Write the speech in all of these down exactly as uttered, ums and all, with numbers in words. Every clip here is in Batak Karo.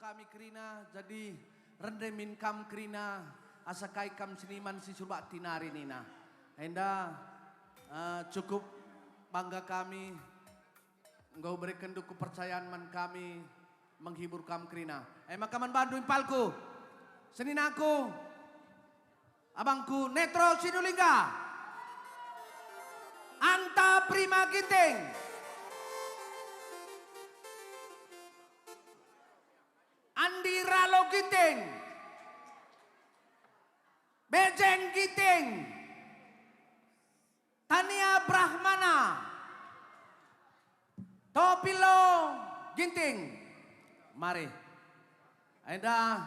Kami kerina, jadi rende min kam kerina, asa kai kam seniman si surbakti nari nina. Enda, eh, cukup bangga kami, enggo berekenndu kepercayaan man kami menghibur kam kerina. E maka man bandu impalku, seninaku, abangku Netro Sinulingga, Anta Prima Ginting, Andi Ralo Ginting, Bejeng Ginting, Tania Brahmana, Topilo Ginting. Mari. Enda,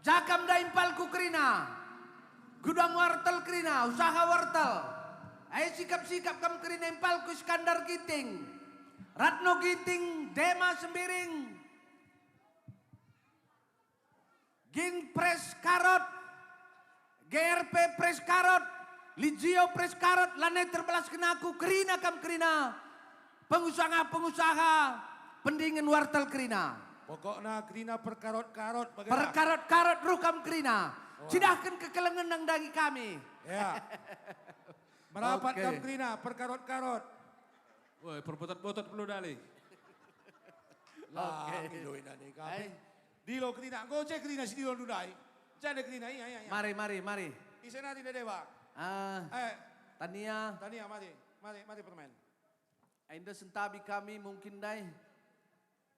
jaka ndai impalku kerina, gudang wartel kerina, usaha wartel. Ai sikap-sikap kam kerina impalku Iskandar Ginting, Ratno Ginting, Dema Sembiring, Gin Press Karot, G R P Press Karot, Ligio Press Karot, lanai terbelasken aku, kerina kam kerina, pengusaha-pengusaha, pendingen wartel kerina. Pokokna kerina perkarot-karot, bage lah. Perkarot-karot ruh kam kerina. Oh. Cidahken kekelengen nandangi kami. Ya. Merapat Oke. kam kerina, perkarot-karot. Woi, perbotot-botot perlu dali. Lah, Oke. ngido ina ni kami. Ai. Dilo kerina, enggo je kerina si dilo ndundai. Jande kerina, iya, iya, iya. Mari, mari, mari. Ise nari nda dewa? Ah, Eh. Tania. Tania, mari. Mari, mari permen. Enda sentabi kami mungkin ndai.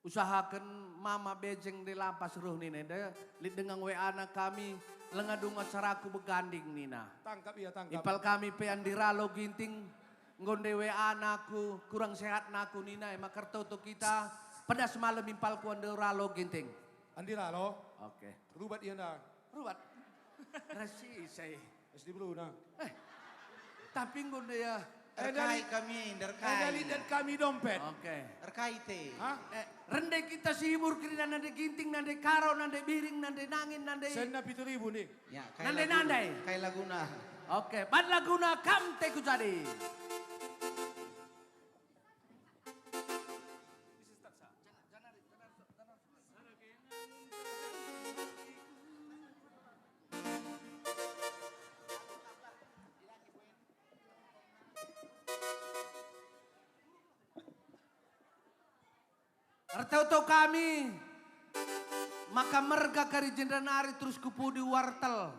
Usahaken mama Bejeng ndai lampas ruh nina enda. Lit denga W A-na kami, lenga dung acaraku beganding nina. Tangkap ia, tangkap. Impal kami pe Andi Ralo Ginting, enggo ndai W A-na aku, kurang sehat aku nina, e maka ertoto kita, pedas malem impalku Andi Ralo Ginting. Andi Ralo? Oke. Rubat ia nda. Rubat. Rasi saya. Es di Bruna. Eh, tapi enggo ndai ya. Erkai kami, nderkai. Enda lit dat kami dompet. Oke. Erkai te. Hah? Eh, rende kita sihibur kerina nande Ginting, nande Karo, nande Biring, nande Nangin, nande Senna pitu ribu nih. Ya, kai Nande, lagu, nande. kai laguna. Oke, ban laguna Kam Te Ku Jadi. Ertoto kami maka merga kari jendanari terus ku pudi wartel,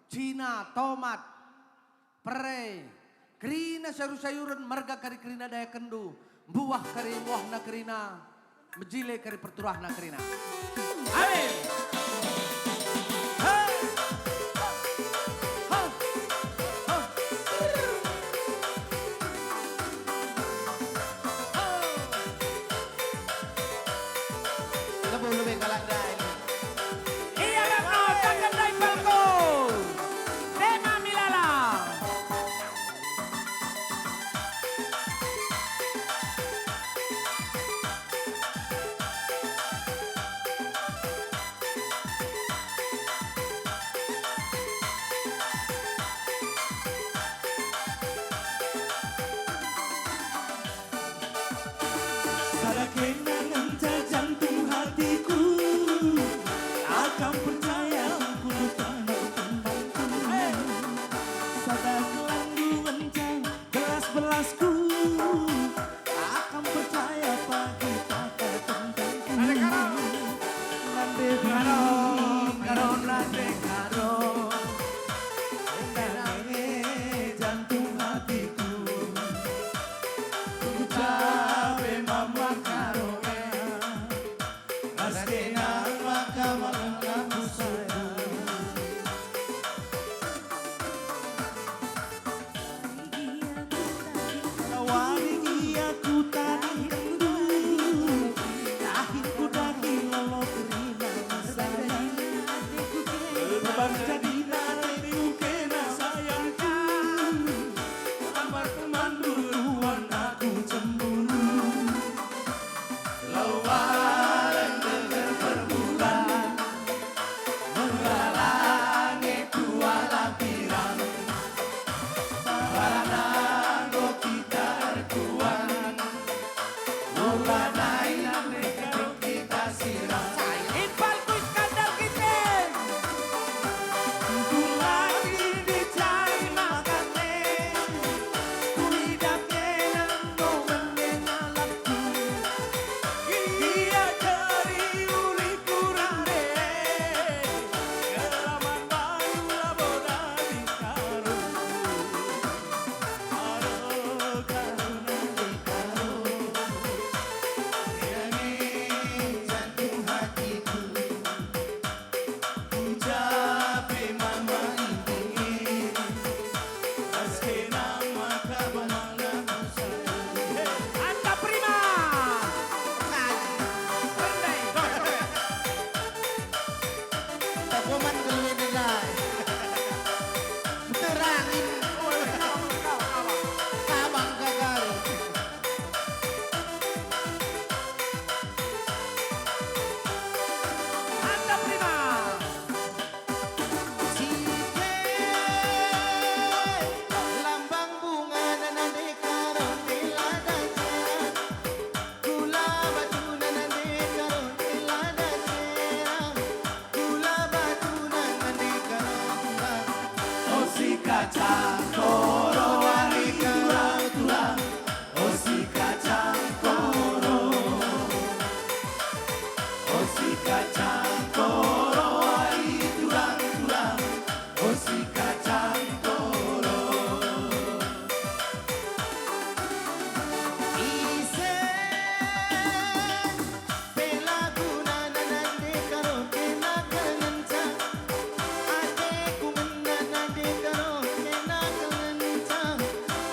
cina, tomat, pere, kerina sayur-sayuren merga kari kerina dayakenndu, mbuah kari muahna kerina, mejile kari perturahna kerina. Amin. Lebuh lebe kalak ndai. Ia lako, tangan ndai palko. Tema milala. Sada kena ngenca jantung hatiku, akam percaya ku tanah tendangku. Sada kelandu ngenca belas-belasku, akam percaya pagi taka tentangku. Nande Karo. Nande Karo, Karo, Nande Karo. Nande jantung hatiku. Ku cabe Mama Karo. Si kacang koro ari turang-turang, o si kacang koro. Ise pe la guna nande karo kena kenca. Ateku ngena nande karo kena kenca.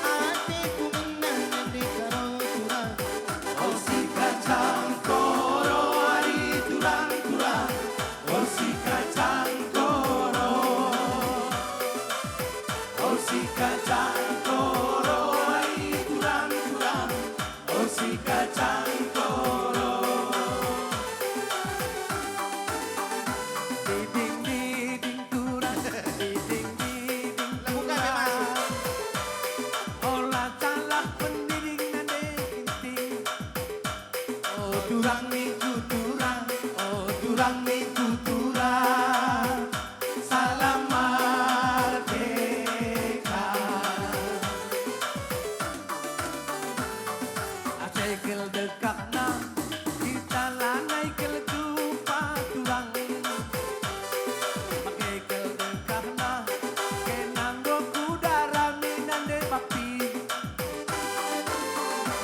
Ateku ngena nande karo turang. O si kacang koro ari turang-turang, o si kacang koro, o si kacang koro ari turang-turang, o si kacang koro. Diding-diding turang, diding-diding turang. Ola salah pendiding nande Ginting. O turang ningku turang, o turang ningku turang, salam merdeka. Ate kal dekahna, kita lanai kal jumpa turang. Bage kal dekahna, kena enggo kudarami nande bapi.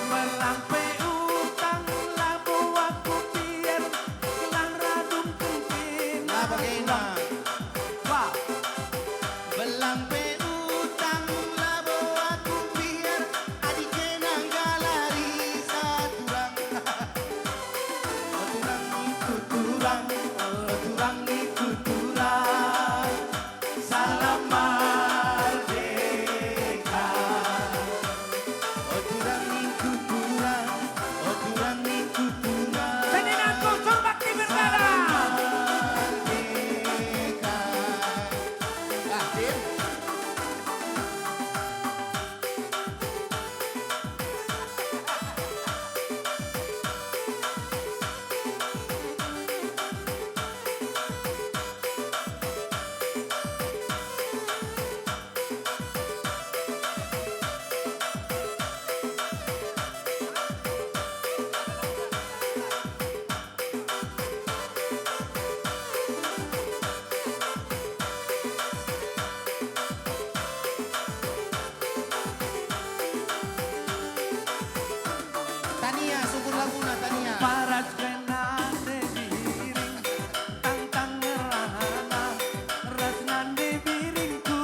Mbelang pe utang labo aku mbiar, gelah radungken kena. Nah, bagenda. Wah. Mbelang pe utang labo aku mbiar, adi kena nggalari saturang. O turang ningku turang, o turang ningku turang. Salam merdeka. O turang ningku turang, o turang ningku turang. Seninangku Surbakti Bergara. Salam merdeka. Ah, Din. Tania, subur laguna, Tania. Paras kena te biring, tangtang ngerana, ras nande biringku.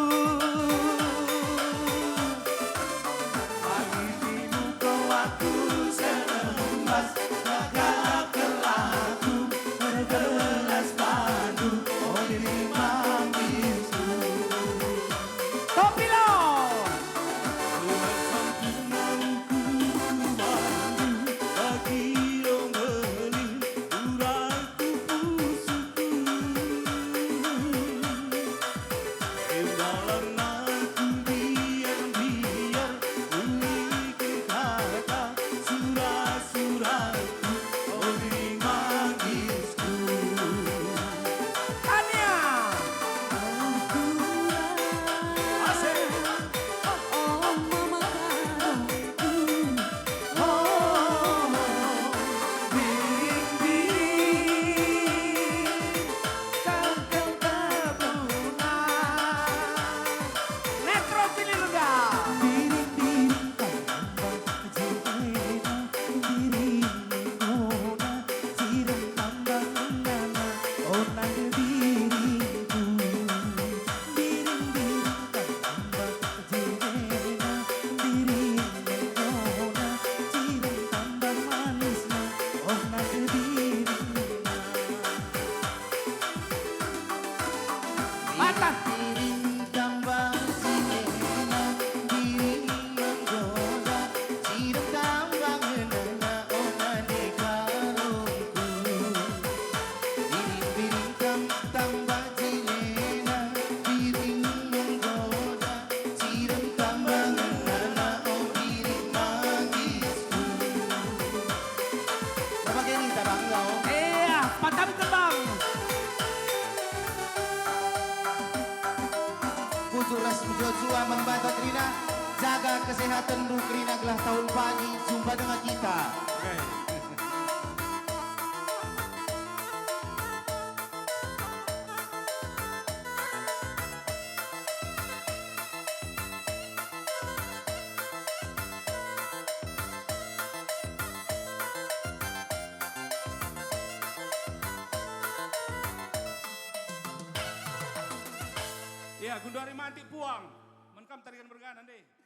Pagi timu ko aku senembas, maka kelaku ergelas bandu, o diri manggis. Topi lo! Surat-suratku, o diri manggis. Tania. Asik. Oh, mama karungku. Oh, biring-biring, kangkang tabuna. Metro Silinga. Biring-biring, kangkang tabuna. Biring-biring, Biring tambang si ena, biring menggoda, cidem tambang ngenana, oh nande karungku. Biring-biring kam tambah cilena, biring menggoda, cidem tambang ngenana, oh biring manggis. Bage ninta bangga, oh. Iya, patam kembang. Bujur ras mejuah-juah man banta kerina, jaga kesehatendu kerina gelah tahun pagi jumpa dengan kita. Oke. Genduari Mantik puang. Man kam tarigan mergana ndai.